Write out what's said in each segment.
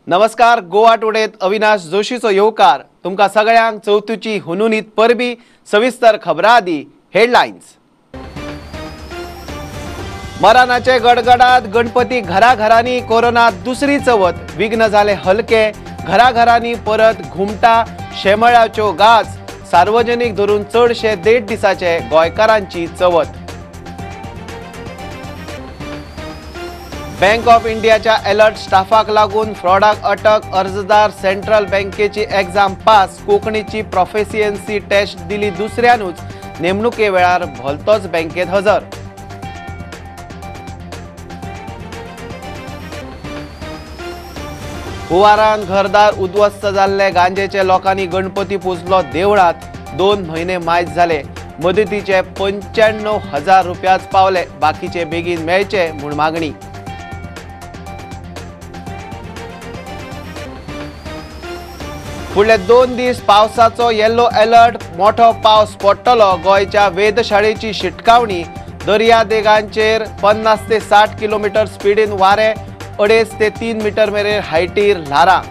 नमस्कार, गोवा टुडेत अविनाश जोशीचो येवकार। तुमकां सगळ्यांक चवथीची हुनहुनीत परबी। सविस्तर खबरां आदी हेडलायन्स। मरणाचे गडगडात गणपती घराघरांनी, कोरोना दुसरी चवथ, विघ्न जाले हलके, घराघरांनी परत घुमटा शेमळाच्यो गाज, सार्वजनिक धरून चडशे 1.5 दिसाचे गोंयकारांची चवथ। बँक ऑफ इंडियाच्या अलर्ट स्टाफाक लागून फ्रॉडाक अटक, अर्जदार सेंट्रल बँकेची एक्झाम पास, कोंकणीची प्रोफिशियन्सी टेस्ट दिली दुसऱ्यानूच, नेमणुके वेळार भलतोच बँकेत हजर। हुवारान घरदार उद्ध्वस्त जाल्ले गांजेचे लोकांनी गणपती पुजलो देवळात, 2 म्हयने मायज जाले, मदतीचे 95,000 रुपयाच पावले, बाकीचे बेगीन मेळचे म्हूण मागणी। फुडले 2 दीस पावसाचो येलो अलर्ट, मोठो पावस पडटलो, गोंयच्या वेधशाळेची शिटकावणी, दर्यादेगांचेर 50 ते 60 किलोमिटर स्पिडीन वारे, 2.5 ते 3 मिटर मेरेन हायटीर ल्हारां।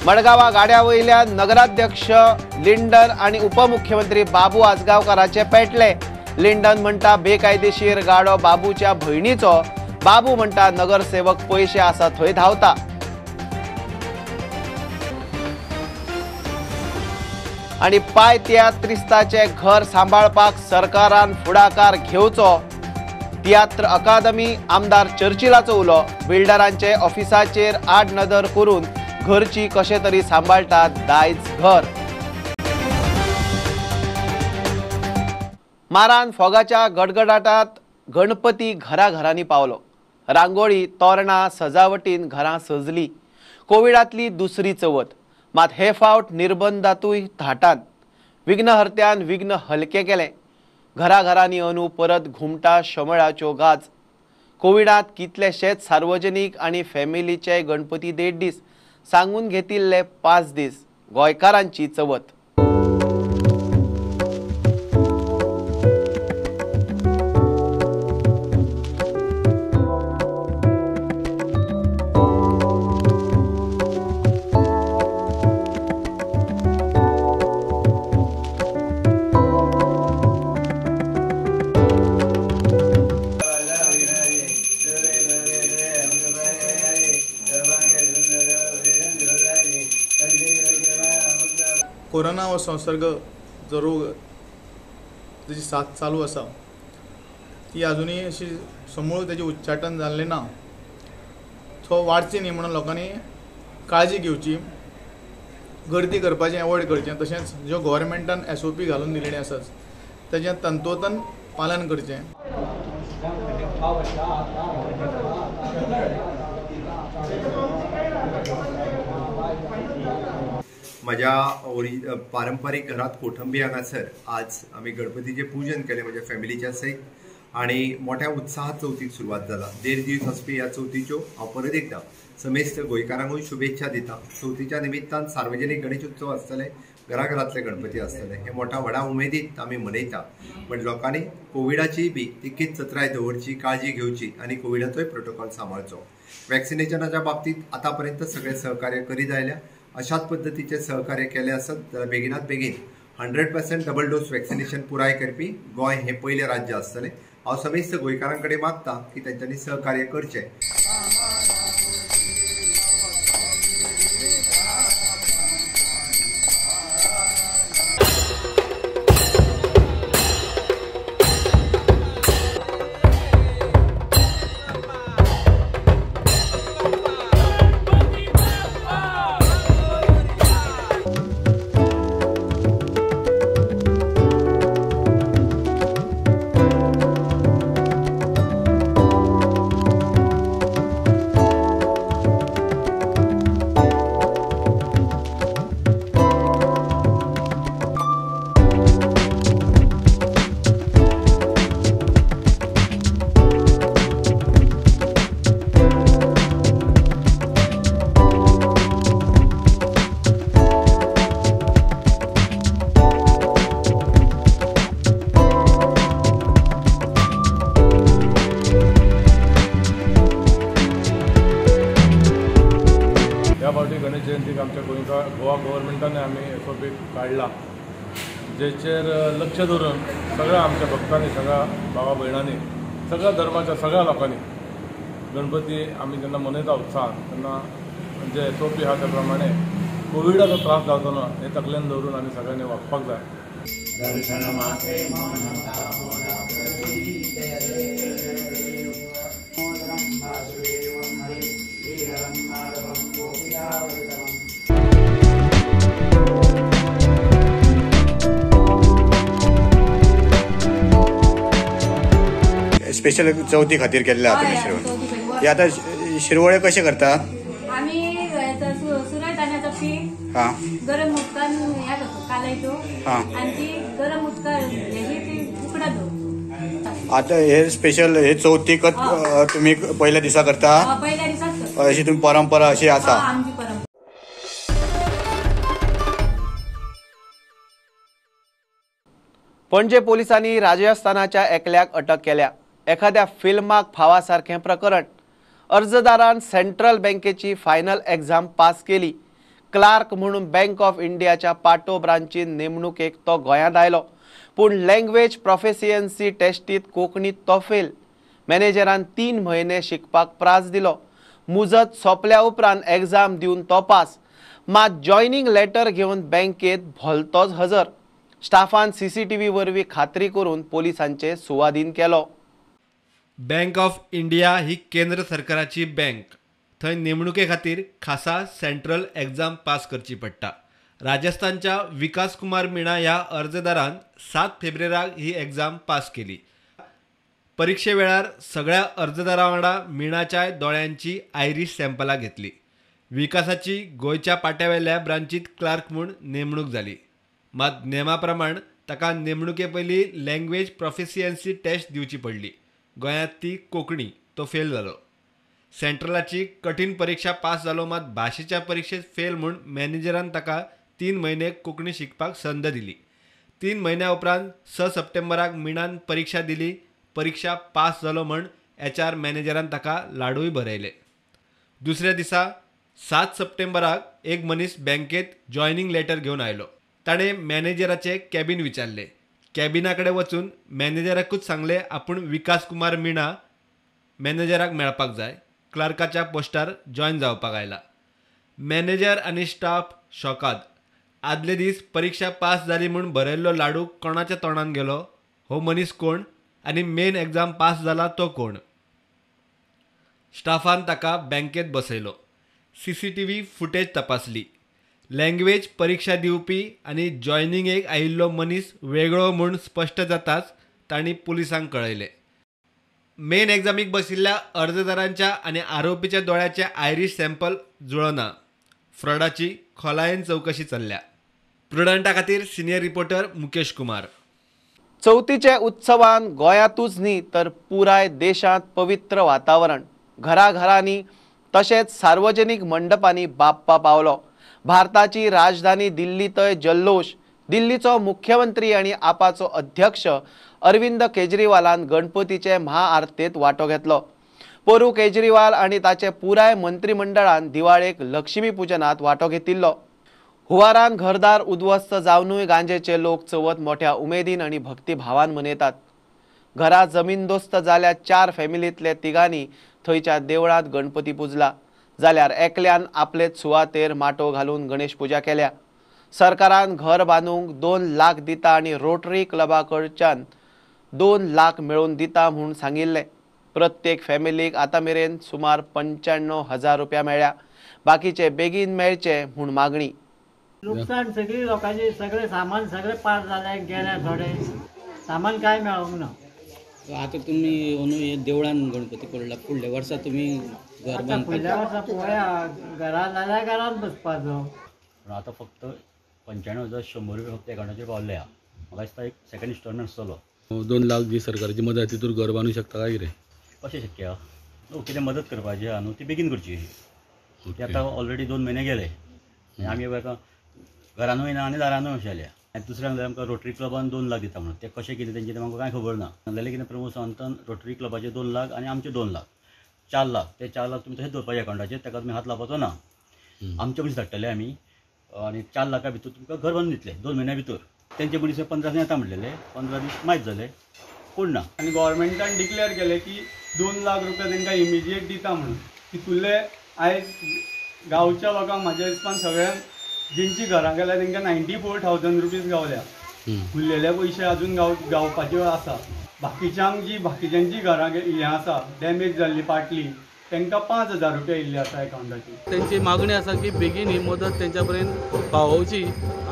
मडगांवा गाड्या वयल्या नगराध्यक्ष लिंडन आनी उपमुख्यमंत्री बाबू आजगांवकाराचे पेटले। लिंडन म्हणटा बेकायदेशीर गाडो बाबूच्या भयणीचो, बाबू म्हणटा नगरसेवक पयशे आसा थंय धांवता। आनी पाय तियात्रिस्ताचे घर सांबाळपाक सरकारान फुडाकार घेवचो, तियात्र अकादमी आमदार चर्चिलाचो उलो, बिल्डरांचे ऑफिसाचेर आड नदर करून घरची कशे तरी सांबाळटा दायज घर। मारान फोगाच्या गडगडाटात गणपती घराघरांनी पावलो, रांगोळी तोरणां सजावटीन घरां सजली। कोविडांतली दुसरी चवथ, मात हे फावट निर्बंधातूय थाटान, विघ्नहर्त्यान विघ्न हलके केले, घराघरांनी अंदू परत घुमटा शमळाच्यो गाज। कोविडांत कितलेशेच सार्वजनिक आनी फॅमिलीचे गणपती 1.5 दीस, सांगून घेतिल्ले 5 दीस, गोंयकारांची चवथ। कोरोना हो संसर्ग जो रोग तेजी साथ चालू आसा ती अजुनूय अशी समूळ तेजें उच्चाटन जाल्लें ना, तो वाडची न्ही म्हणून लोकांनी काळजी घेवची, गर्दी करपाचें एवॉयड करचें, तशेंच ज्यो गव्हर्मेंटान SOP घालून दिलेली आसात तेजें तंतोतंत पालन करचें। माझ्या पारंपरिक घरात कोठंबी हांगासर आज आमी गणपतीचें पूजन केलें म्हज्या फॅमिलीच्या सयत आनी मोठ्या उत्साहात चवथीक सुरवात जाला। 1.5 दीस आसपी ह्या चवथीच्यो हांव परत एकदां समेस्त गोंयकारांकूय शुभेच्छा दिता। चवथीच्या निमित्तान सार्वजनिक गणेश उत्सव आसतले, घराघरांतले गणपती आसतले, हे मोठ्या व्हडा उमेदीत आमी मनयता। पण लोकांनी कोविडाची बी तितकीच चत्राय दवरची, काळजी घेवची आनी कोविडाचोय प्रोटोकॉल सांबाळचो। वॅक्सिनेशनाच्या बाबतींत आतां पर्यंत सगळे सहकार्य करीत आयल्या, अशाच पद्दतीचे सहकार्य केले आसत जाल्यार बेगिनात बेगीन 100% डबल डोस वॅक्सिनेशन पुराय करपी गोंय हें पयलें राज्य आसतलें। हांव समेस्त गोंयकारां कडेन मागता की तेंच्यांनी सहकार्य करचें। जयंतीक आमच्या गोवा गव्हर्मेंटान आमी एसओपी काडला, जेचेर लक्ष दवरून सगळ्या आमच्या भक्तांनी, सगळ्या भावा भयणांनी, सगळ्या धर्माच्या सगळ्या लोकांनी गणपती आमी जेन्ना मनयता उत्साहान तेन्ना जे एसओपी आहा त्या प्रमाणे कोविडाचो त्रास जावचो ना हे तकलेन दवरून आमी सगळ्यांनी वागपाक जाय. स्पेशल चवथी खातीर केल्ले आहा तुमी शिरवळ. हे आतां शिरवळे कशे करता? आमी सुरय दाण्याचो पीठ गरम उदकान हे करतो, कालयतो आनी ती गरम उदकान हेजी ती उकडा दवरतो. आतां हे स्पेशल हे चवथीक तुमी पयल्या दिसा करता? पयल्या दिसा. अशी तुमी परंपरा अशी आसा आमची परंपरा. पणजे पोलिसांनी राजस्थानाच्या एकल्याक अटक केल्या. एखाद्या फिल्माक फावा सारखें प्रकरण. अर्जदारान सेंट्रल बँकेची फायनल एग्जाम पास केली. क्लार्क म्हणून बँक ऑफ इंडियाच्या पाटो ब्रांचीन नेमणुकेक तो गोंयांत आयलो, पूण लँग्वेज प्रोफिशियन्सी टेस्टीत कोंकणीत तो फेल. मॅनेजरान 3 म्हयने शिकपाक प्रास दिलो. मुजत सोंपल्या उपरांत एग्जाम दिवन तो पास, मात जॉयनींग लेटर घेवन बँकेत भलतोच हजर. स्टाफान सीसीटीव्ही वरवीं खात्री करून पोलिसांचे सुवादीन केलो. बँक ऑफ इंडिया ही केंद्र सरकाराची बँक. थंय नेमणुके खातीर खासा सेंट्रल एग्जाम पास करची पडटा. राजस्थानच्या विकास कुमार मीणा ह्या अर्जदारान 7 फेब्रुवारीक ही एग्जाम पास केली. परिक्षे वेळार सगळ्या अर्जदारां वांगडा मीणाच्या दोळ्यांची आयरीश सॅम्पलां घेतली. विकासाची गोंयच्या पाट्यावेल्या ब्रांचीत क्लार्क म्हूण नेमणूक जाली. मात नेमा प्रमाण ताका नेमणुके पयलीं लँग्वेज प्रोफिशियन्सी टेस्ट दिवची पडली. गोंयांत ती कोंकणी, तो फेल जालो. सेंट्रलाची कठीण परिक्षा पास जालो, मात भाशेच्या परिक्षेत फेल म्हूण मॅनेजरान ताका 3 म्हयने कोंकणी शिकपाक संद दिली. 3 म्हयन्या उपरांत 6 सप्टेंबराक मीणान परिक्षा दिली. परिक्षा पास जालो म्हूण एच आर मॅनेजरान ताका लाडूय बरयले. दुसऱ्या दिसा 7 सप्टेंबराक एक मनीस बँकेत जॉयनींग लेटर घेवन आयलो. ताणें मॅनेजराचें कॅबीन विचारलें. कॅबिना कडेन वचून मॅनेजराकूच सांगलें आपूण विकास कुमार मीणा मॅनेजराक मेळपाक जाय, क्लार्काच्या पोस्टार जॉयन जावपाक आयला. मॅनेजर आनी स्टाफ शॉकाद. आदले दीस परिक्षा पास जाली म्हूण बरयल्लो लाडू कोणाच्या तोंडान गेलो? हो मनीस कोण आनी मेन एग्जाम पास जाला तो कोण? स्टाफान ताका बँकेत बसयलो. सीसीटीव्ही फुटेज तपासली. लँग्वेज परिक्षा दिवपी आनी जॉयनिंगेक आयिल्लो मनीस वेगळो म्हूण स्पश्ट जाताच तांणी पुलिसांक कळयलें. मेन एग्जामीक बशिल्ल्या अर्जदारांच्या आनी आरोपीच्या दोळ्याचे आयरीश सॅम्पल जुळना. फ्रॉडाची खोलायेन चवकशी चल्ल्या. प्रुडंटा खातीर सिनियर रिपोर्टर मुकेश कुमार. चवथीचे उत्सवान गोंयांतूच न्ही तर पुराय देशांत पवित्र वातावरण. घराघरांनी तशेंच सार्वजनीक मंडपांनी बाप्पा पावलो. भारताची राजधानी दिल्लीतय जल्लोश. दिल्लीचो मुख्यमंत्री आनी आपाचो अध्यक्ष अरविंद केजरीवालान गणपतीचे महाआरतीत वांटो घेतलो. पोरू केजरीवाल आनी ताचे पुराय मंत्रिमंडळान दिवाळेक लक्ष्मी पुजनात वांटो घेतिल्लो. हुवारान घरदार उद्ध्वस्त जावनूय गांजेचे लोक चवथ मोठ्या उमेदीन आनी भक्तिभावान मनयतात. घरा जमीनदोस्त जाल्या 4 फॅमिलींतले तिगांनी थंयच्या देवळांत गणपती पुजला, जाल्यार एकल्यान आपलेच सुवातेर माटो घालून गणेश पुजा केल्या. सरकारान घर बांदूंक 2 लाख दिता आनी रोटरी क्लबा कडच्यान 2 लाख मेळोवन दिता म्हूण सांगिल्लें. प्रत्येक फॅमिलीक आतां मेरेन सुमार 95,000 रुपया मेळ्ळ्या. बाकीचे बेगीन मेळचे म्हूण मागणी. नुकसान सगळी लोकांची, सगळे सामान सगळे पार जाले, गेले थोडे सामान काय मेळोंक ना. आता तुमी अंदू हे देवळान गणपती पडला, फुडल्या वर्सा तुमी घर बांदता? फुडल्या वर्सा पळोवया, घरान जाल्यार घरान बसपाचो. आतां फक्त 95,100 रुपया फक्त एकाउंटाचेर पावल्ले आहा. म्हाका दिसता एक सेकंड इन्स्टॉलमेंट आसतलो. 2 लाख जी सरकाराची मदत तितूर घर बांदूंक शकता काय कितें? कशें शक्य आहा? न्हू कितें मदत करपाची आहा न्हू ती बेगीन करची. ती आतां ऑलरेडी 2 म्हयने गेले आमी आतां घरानूय ना आनी दारानूय अशें जाल्या. आनी दुसरें म्हणल्यार आमकां रोटरी क्लबान 2 लाख दिता म्हणून ते कशें कितें तेंचें तें आमकां कांय खबर ना. सांगलेलें कितें प्रमोद सावंतान रोटरी क्लबाचे 2 लाख आनी आमचे 2 लाख 4 लाख, ते 4 लाख तुमी तशेंच दवरपाचे अकाउंटाचेर, ताका तुमी हात लावपाचो ना. आमचे मनीस धाडटले आमी आनी 4 लाखा भितर तुमकां घर बांदून दितले 2 म्हयन्या भितर. तेंचे मनीस 15 दीस येता म्हणलेले, 15 दीस मायज जाले, कोण ना. आनी गव्हर्मेंटान डिक्लेअर केलें की 2 लाख रुपया तांकां इमिजिएट दिता म्हणून. तितूंतले आयज गांवच्या लोकांक म्हाज्या हिसपान सगळ्यांक जेंची घरां गेल्या तांकां 94,000 रुपीज गावल्या. उरलेले पयशे अजून गावपाचे आसा. बाकीच्यांक जी बाकीच्यांची घरां हें आसा डॅमेज जाल्ली पाटली तांकां 5,000 रुपया येयल्ले आसा एकावंटाची. तेंची मागणी आसा की बेगीन ही मदत तेंच्या पर्यंत पावोवची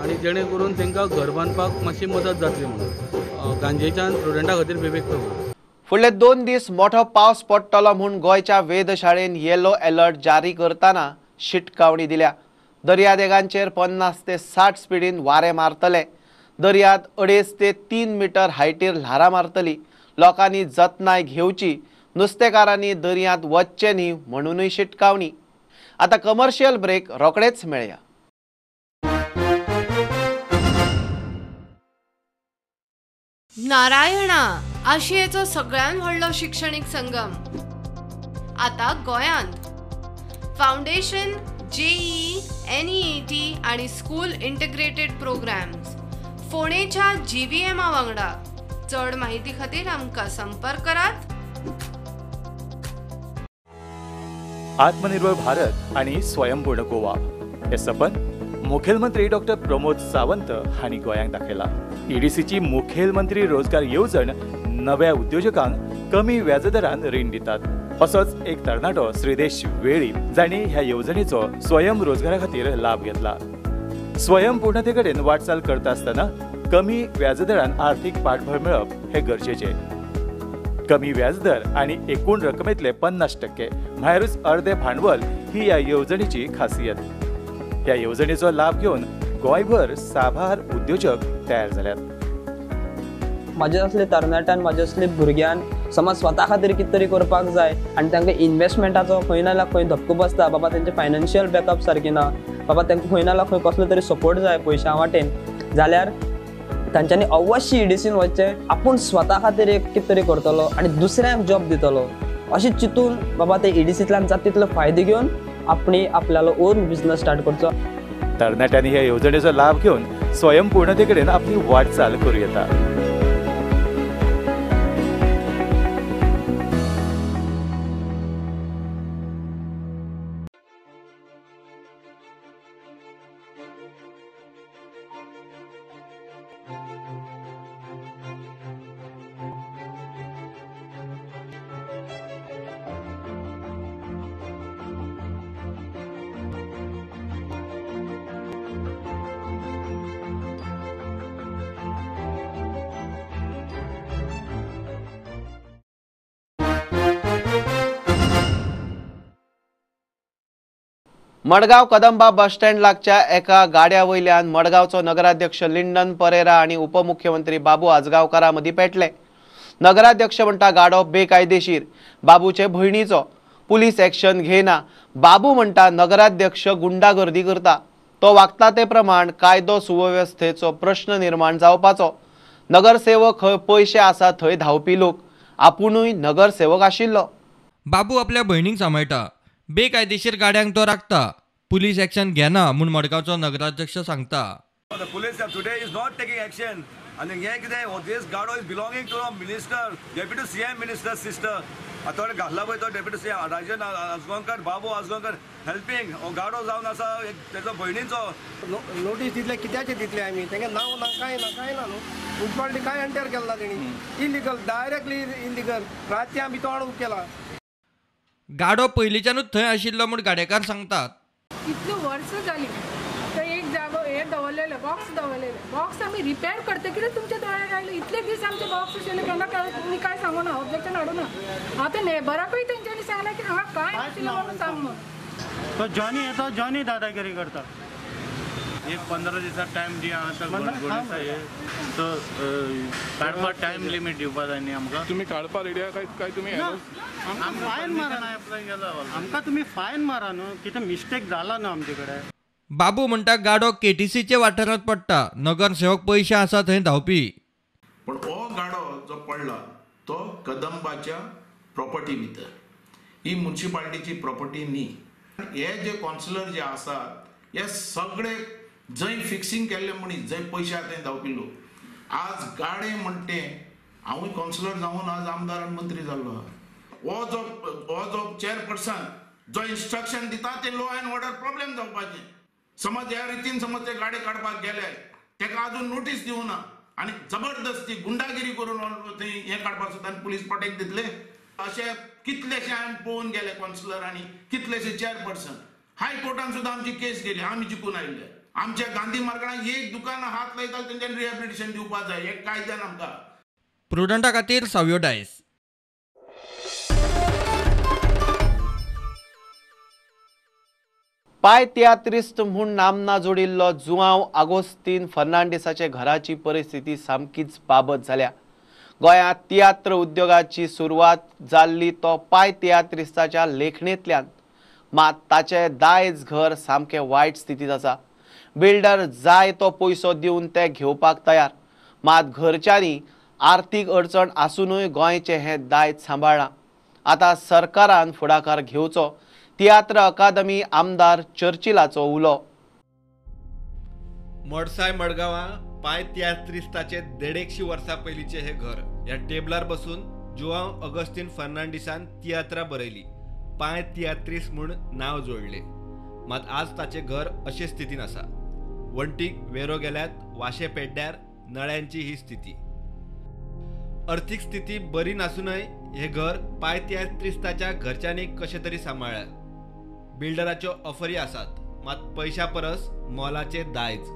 आनी जेणे करून तांकां घर बांदपाक मातशी मदत जातली म्हणून. गांजेच्यान स्टुडंटा खातीर विवेक प्रभू. फुडले 2 दीस मोठो पावस पडटलो म्हूण गोंयच्या वेधशाळेन येलो अलर्ट जारी करतना शिटकावणी दिल्या. दर्यादेगांचेर 50 ते 60 स्पिडीन वारें मारतले. दर्यांत 2.5 ते 3 मिटर हायटीर ल्हारां मारतली. लोकांनी जतनाय घेवची, नुस्तेकारांनी दर्यांत वचचें न्ही म्हणूनय शिटकावणी. आतां कमर्शियल ब्रेक, रोखडेच मेळया. नारायणा आशियेचो सगळ्यात व्हडलो शिक्षणीक संगम आता गोयांत. फाउंडेशन, जेईई, एनईईटी आणि स्कूल इंटिग्रेटेड प्रोग्राम्स फोंडेच्या जीव्हीएमा वांगडा. चड माहिती खातीर आमकां संपर्क करात. आत्मनिर्भर भारत आणि स्वयंपूर्ण गोवा हे सपन मुखेलमंत्री डॉक्टर प्रमोद सावंत हांणी गोंयांक दाखयला. ईडीसीची मुखेलमंत्री रोजगार येवजण नव्या उद्योजकांक कमी व्याजदरान रीण दितात. असोच एक तरणाटो श्रीदेश वेळीप जांणी ह्या येवजणेचो स्वयं रोजगारा खातीर लाभ घेतला. स्वयंपूर्णते कडेन वाटचाल करता आसतना कमी व्याजदरान आर्थिक पाठबळ मेळप हे गरजेचें. कमी व्याजदर आणि एकूण रकमेतले 50% म्हळ्यारूच अर्धे भांडवल ही ह्या येवजणेची खासियत. ह्या येवजणेचो लाभ घेवन गोंयभर साबार उद्योजक तयार जाल्यात. म्हाजे असले तरणाट्यान, म्हाजे असले भुरग्यान समज स्वता खातीर कितें तरी करपाक जाय आनी तांकां इन्वेस्टमेंटाचो खंय ना जाल्यार खंय धपको बसता. बाबा तेंचे फायनान्शियल बॅकअप सारकें ना, बाबा तांकां खंय ना जाल्यार खंय कसलो तरी सपोर्ट जाय पयशां वाटेन, जाल्यार तांच्यांनी अवश्य ईडीसीन वचचें. आपूण स्वता खातीर एक कितें तरी करतलो आनी दुसऱ्यांक जॉब दितलो अशें चिंतून बाबा ते ईडीसींतल्यान जाता तितलो फायदो घेवन आपणी आपल्यालो ओन बिजनस स्टार्ट करचो. तरणाट्यांनी ह्या येवजणेचो लाभ घेवन स्वयंपूर्णते कडेन आपली वाटचाल करूं येता. मडगांव कदंबा बस स्टँड लागच्या एका गाड्या वयल्यान मडगांवचो नगराध्यक्ष लिंडन परेरा आनी उपमुख्यमंत्री बाबू आजगांवकारा मदीं पेटले. नगराध्यक्ष म्हणटा गाडो बेकायदेशीर, बाबूचे भयणीचो, पुलीस एक्शन घेना. बाबू म्हणटा नगराध्यक्ष गुंडागर्दी करता, तो वागता ते प्रमाण कायदो सुवेवस्थेचो प्रश्न निर्माण जावपाचो. नगरसेवक खंय पयशे आसा थंय धांवपी लोक, आपुणूय नगरसेवक आशिल्लो. बाबू आपल्या भयणीक सांबाळटा, बेकायदेशीर गाड्यांक तो राखता, पुलीस एक्शन घेना म्हूण मडगांवचो नगराध्यक्ष सांगता. The police today is not taking action. आनी हें कितें, this गाडो is belonging to a minister, deputy CM minister sister. आतां घातला पळय तो डेप्युटी सीएम राजन आजगांवकर, बाबू आजगांवकर हेल्पिंग. हो गाडो जावन आसा तेजो भयणीचो. नोटीस दितले कित्याचे दितले आमी, तेंगे नांव ना कांय ना कांय ना न्हू. मुन्सिपालिटी कांय एंटर केला ना तेणी, इलिगल, डायरेक्टली इलिगल. रातचें आमी तोंड केला. गाडो पयलींच्यानूच थंय आशिल्लो म्हूण गाडेकार सांगतात. इतली वर्सां जाली तर एक जागो हे दवरलेले, बॉक्स दवरलेले, बॉक्स आमी रिपेर करतकीर तुमच्या दोळ्यार आयले. इतले दीस आमचे बॉक्स आशिल्ले, केन्ना तुमी कांय सांगू ना, ऑब्जेक्शन हाडू ना. आतां नेबराकूय तेंच्यांनी सांगलें की हांगा कांय नाशिल्लें म्हणून सांग म्हणून. तो जॉनी येता, जॉनी दादागिरी करता. एक 15 दिसा टायम दिया आतां तो काडपा टायम लिमीट दिवपा जाय न्ही आमकां. तुमी काडपा रेडी आहा काय तुमी? फायन मारा, आमकां तुमी फायन मारा न्हू, कितें मिस्टेक जाला न्हू आमचे कडेन. बाबू म्हणटा गाडो केटीसीच्या वाठारांत पडटा, नगरसेवक पयशे आसा थंय धांवपी. पण हो गाडो जो पडला तो कदंबाच्या प्रॉपर्टी भितर, ही मुन्सिपालिटीची प्रॉपर्टी न्ही. हे जे कौन्सिलर जे आसात हे सगळे जंय फिक्सिंग केल्ले मनीस, जंय पयशे आहा थंय धांवपी लोक. आज गाडे म्हणटे हांवूय कौन्सिलर जावन आज आमदार आनी मंत्री जाल्लो आहा. हो जो चेअरपर्सन जो इन्स्ट्रक्शन दिता ते लॉ एंड ऑर्डर प्रॉब्लेम जावपाचे. समज ह्या रितीन समज ते गाडे काडपाक गेले तेका अजून नोटीस दिवना आनी जबरदस्ती गुंडागिरी करून थंय हें काडपाक सोदता आनी पुलीस प्रोटेक्ट दितले. अशे कितलेशे हांवें पळोवन गेले कौन्सिलर आनी कितलेशे चेअरपर्सन. हायकोर्टान सुद्दां आमची केस गेली, आमी जिखून आयिल्ले. आमच्या गांधी मार्गान एक दुकानां हात लायता तेंच्यांनी रिहेबिलिटेशन दिवपाक जाय, हे कायद्यान आमकां. प्रुडंटा खातीर सावयो डायस. पाय तियात्रिस्त म्हूण नामना जोडिल्लो जुआंव आगोस्तीन फर्नांडीसाचे घराची परिस्थिती सामकीच बाबत जाल्या. गोंयांत तियात्र उद्योगाची सुरवात जाल्ली तो पाय तियात्रिस्ताच्या लेखणेंतल्यान, मात ताचें दायज घर सामकें वायट स्थितींत आसा. बिल्डर जाय तो पयसो दिवन ते घेवपाक तयार, मात घरच्यांनी आर्थीक अडचण आसुनूय गोंयचें हें दायज सांबाळ्ळां. आतां सरकारान फुडाकार घेवचो, तियात्र अकादमी आमदार चर्चिलाचो उलो. मडसाय मडगांवां पाय तियात्रिस्ताचे 150 वर्सां पयलींचें हें घर. ह्या टेबलार बसून जुआंव ऑगस्टीन फर्नांडीसान तियात्रां बरयली, पाय तियात्रिस्त म्हूण नांव जोडलें. मात आज ताचें घर अशे स्थितीन आसा. वण्टीक वेरो गेल्यात, वाशे पेड्ड्यार, नळ्यांची ही स्थिती. अर्थीक स्थिती बरी नासूनय हें घर पाय तियात्रिस्ताच्या घरच्यांनी कशें तरी सांबाळ्ळां. बिल्डराच्यो ऑफरी आसात, मात पयशा परस मोलाचें दायज.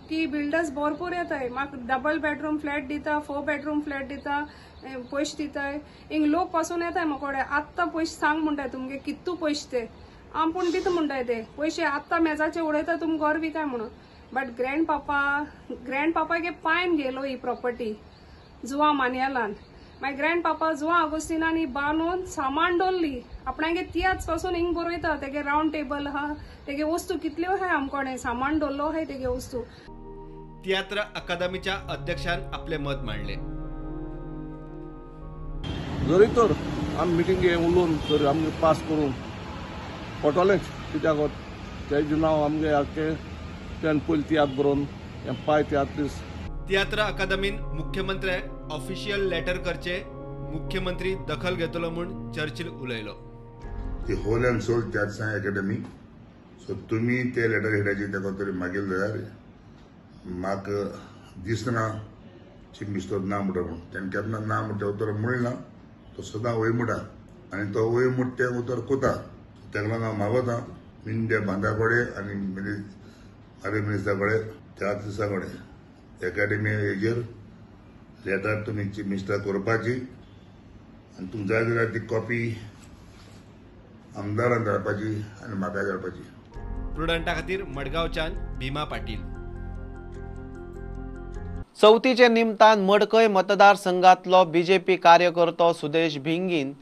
की बिल्डर्स भरपूर येताय, म्हाका डबल बेडरूम फ्लॅट दिता, 4 बेडरूम फ्लॅट दिता, पयशे दिताय. हिंग लोक पासून येताय म्हाकोडे, आत्तां पयशे सांग म्हणटाय तुमगे कितू पयशे ते, आम पूण दिता म्हणटाय ते पयशे आत्तां मेजाचे उडयता तुम घर विकाय म्हणून. बट ग्रँड पापागे पायन गेलो ही प्रॉपर्टी जुआ मान्यालान. मागीर ग्रँड पापा जुआ आगोस्तिनान ही बांदून सामान दवरली आपणागे तियात्र पासून हिंग बरयता. तेगे रावंड टेबल आहा, तेगे वस्तू कितल्यो आहाय आमकोडे, सामान दवरलो आहाय तेगे वस्तू. तियात्र अकादमीच्या अध्यक्षान आपले मत मांडले. जरी तर आमी मिटिंगे उलोवन तर आमगे पास करून पडटलेंच, कित्याक तेजें नांव आमगे आख्खें तेणें पयलीं तियात्र बरोवन हें पाय तियात्रिस्त. तियात्र अकादमीन मुख्यमंत्र्याक ऑफिशियल लेटर करचे, मुख्यमंत्री दखल घेतलो म्हूण चर्चिल उलयलो. ती whole and soul Tiatr Academy, so तुमी ते लेटर हेडाचे ताका तरी मागील जाल्यार म्हाका दिसना चीफ मिनिस्टर ना म्हणटा म्हूण. तेणें केन्ना ना म्हणटा उतर म्हणलें ना, तो सदां वय म्हणटा आनी तो वय म्हणटा तें उतर कोता. ताका लागून हांव मागोता मिंदे बांदा कडेन आनी आरे मिनिस्टरा कडेन तियात्रिस्ता कडेन एकाडेमी हेजेर लेटर तुमी चीफ मिनिस्टर करपाची आनी तुमकां जाय जाल्यार ती कॉपी आमदारान धाडपाची आनी म्हाका धाडपाची. प्रुडंटा खातीर मडगांवच्यान भीमा पाटील. चवथीचे निमतान मडकय मतदारसंघातलो बीजेपी कार्यकर्तो सुदेश भिंगीन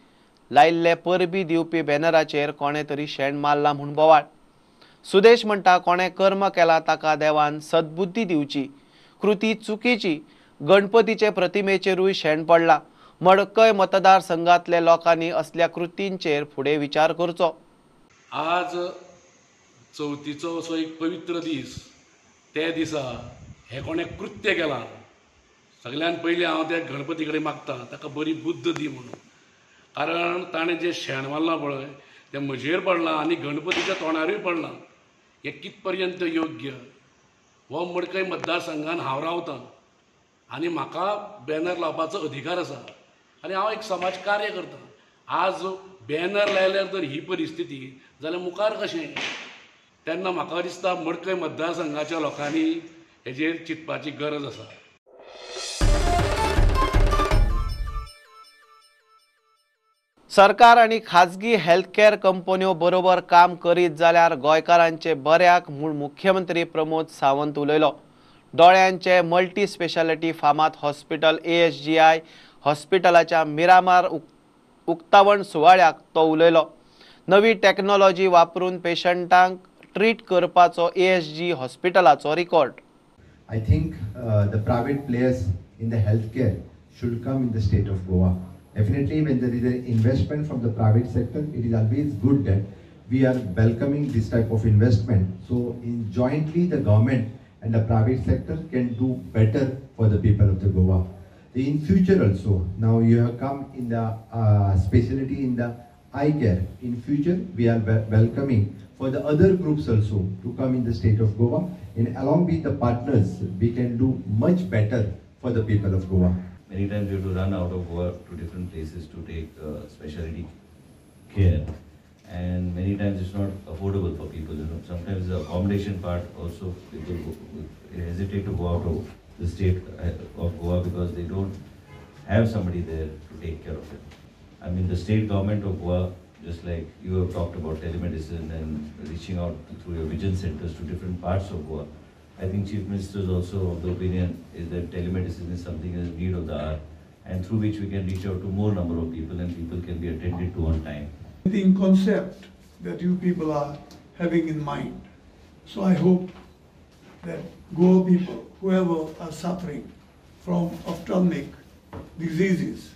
लायिल्ले परबी दिवपी बॅनराचेर कोणे तरी शेण मारला म्हूण बोवाळ. सुदेश म्हणटा कोणे कर्म केला ताका देवान सद्बुद्धी दिवची, कृती चुकीची. गणपतीचे प्रतिमेचेरूय शेण पडला. मडकय मतदारसंघातले लोकांनी असल्या कृतींचेर फुडें विचार करचो. आज चवथीचो असो एक पवित्र दीस, ते दिसा हें कोणें कृत्य केलां. सगळ्यान पयलीं हांव त्या गणपती कडेन मागता ताका बरी बुद्द दी म्हणून, कारण ताणें जें शेण मारलां पळय तें म्हजेर पडलां आनी गणपतीच्या तोंडारूय पडलां. हें कित पर्यंत योग्य? हो मडकय मतदारसंघान हांव रावतां आनी म्हाका बॅनर लावपाचो अधिकार आसा आनी हांव एक समाज कार्य करतां. आज बॅनर लायल्यार जर ही परिस्थिती जाल्यार मुखार कशें? तेन्ना म्हाका दिसता मडकय मतदारसंघाच्या लोकांनी हेजेर चिंतपाची गरज आसा. सरकार आनी खाजगी हेल्थकेअर कंपन्यो बरोबर काम करीत जाल्यार गोंयकारांचे बऱ्याक म्हूण मुख्यमंत्री प्रमोद सावंत उलयलो. दोळ्यांचे मल्टी स्पेशालिटी फामाद हॉस्पिटल ASGI हॉस्पिटलाच्या मिरामार उक्तावण सुवाळ्याक तो उलयलो. नवी टॅक्नॉलॉजी वापरून पेशंटांक ट्रीट करपाचो ASG हॉस्पिटलाचो record. I think the private players in the healthcare should come in the state of Goa. Definitely when there is an investment from the private sector, it is always good that We are welcoming this type of investment. So in jointly the government and the private sector can do better for the people of the Goa. In future also, now you have come in the specialty in the eye care. In future, we are welcoming for the other groups also to come in the state of Goa, and along with the partners, we can do much better for the people of Goa. Many times we have to run out of Goa to different places to take specialty care, and many times it's not affordable for people. You know, sometimes the accommodation part also, people hesitate to go out of the state of Goa because they don't have somebody there to take care of it. I mean, the state government of Goa, just like you have talked about telemedicine and reaching out through your vision centers to different parts of Goa, I think Chief Minister is also of the opinion is that telemedicine is something that is need of the hour, and through which we can reach out to more number of people and people can be attended to on time. The concept that you people are having in mind. So I hope that Goa people, whoever are suffering from ophthalmic diseases,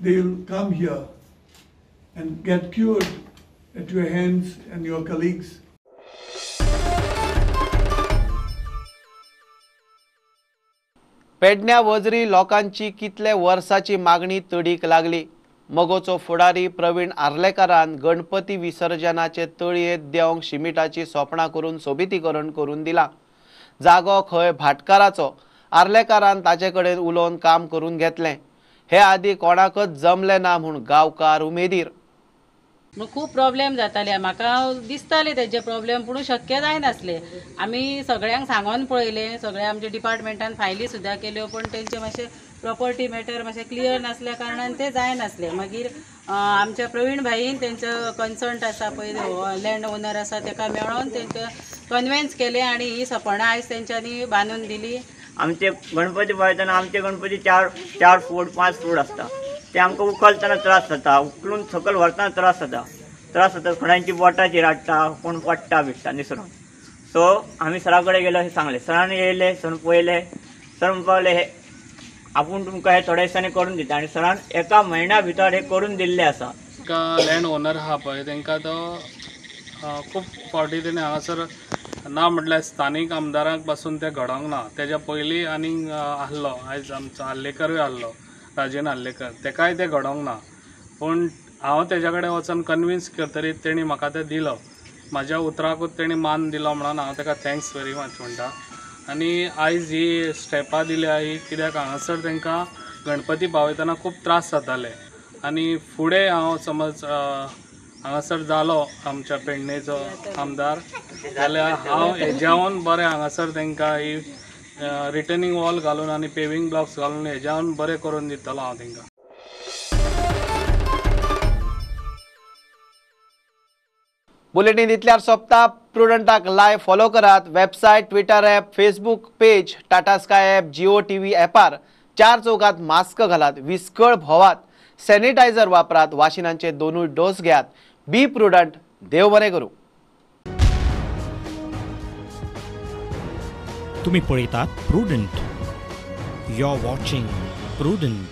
they'll come here and get cured at your hands and your colleagues. पेडण्या वजरी लोकांची कितले वर्साची मागणी तडीक लागली. मगोचो फुडारी प्रवीण आर्लेकारान गणपती विसर्जनाचे तळयेंत देवंक शिमिटाची सोपणां करून सोबितीकरण करून दिला. जागो खंय भाटकाराचो, आर्लेकारान ताचे कडेन उलोवन काम करून घेतलें. हे आदी कोणाकच जमलें ना म्हूण गांवकार उमेदीर. खूब प्रॉब्लेम जाताले, म्हाका दिसताले तेजे प्रॉब्लेम, पूण शक्य जायनासले. आमी सगळ्यांक सांगोन पळयलें, सगळ्या आमच्या डिपार्टमेंटान फायली सुद्दां केल्यो, पूण तेंचे मातशें प्रॉपर्टी मॅटर मातशें क्लियर नासल्या कारणान ते जायनासले. मागीर आमच्या प्रवीण भाईन तेंचो कन्सर्ट आसा पळय, लँड ओनर आसा, तेका मेळोन तेंचे कन्विन्स केलें आनी ही सपणां आयज तेंच्यांनी बांदून दिली. आमचे गणपती पळयतना आमचे गणपती 4 फूट 5 फूट आसता, ते आमकां उखलतना त्रास जाता, उखलून सकयल व्हरतना त्रास जाता, कोणाची बोटां चिराडटा, कोण पडटा बिडटा निसरून. सो आमी सरा कडेन गेले अशें सांगलें, सरान येयले, सर पळयले, सर म्हणपाक लागले हे आपूण तुमकां हे थोड्या दिसांनी करून दिता, आनी सरान एका म्हयन्या भितर हे करून दिल्लें आसा. तांकां लँड ओनर आहा पळय तांकां तो खूब फावटी तेणी हांगासर ना म्हटल्यार स्थानीक आमदारांक पासून तें घडोवंक ना. तेज्या पयलीं आनीक आहलो आयज आमचो आर्लेकरूय आहलो, राजेन आर्लेकर, तेकाय तें घडोवंक ना. पूण हांव तेज्या कडेन वचोन कन्विन्स करतरीत तेणी म्हाका तें दिलो, म्हाज्या उतराकूच तेणी मान दिलो म्हणून हांव तेका thanks very much म्हणटा. आनी आयज ही स्टेपां दिल्या ही कित्याक हांगासर तांकां गणपती पावयतना खूब त्रास जाताले, आनी फुडें हांव समज हांगासर जालो आमच्या पेडणेचो आमदार जाल्यार हांव हेज्यावन बरें हांगासर तांकां ही रिटर्निंग वॉल घालून आनी पेविंग ब्लॉक्स घालून हेज्यावन बरें करून दितलो हांव तांकां. बुलेटीन इतल्यार सोंपता. प्रुडंटाक लायव्ह फॉलो करात. Website, Twitter app, Facebook page, Tata Sky app, Jio TV ॲपार. 4 चौकात मास्क घालात, विस्कळ भोवात, सॅनिटायझर वापरात, वाशिनांचे 2 डोस घेयात. बी प्रुडंट. देव बरें करूं. तुम्ही पळयतात Prudent. You are watching Prudent.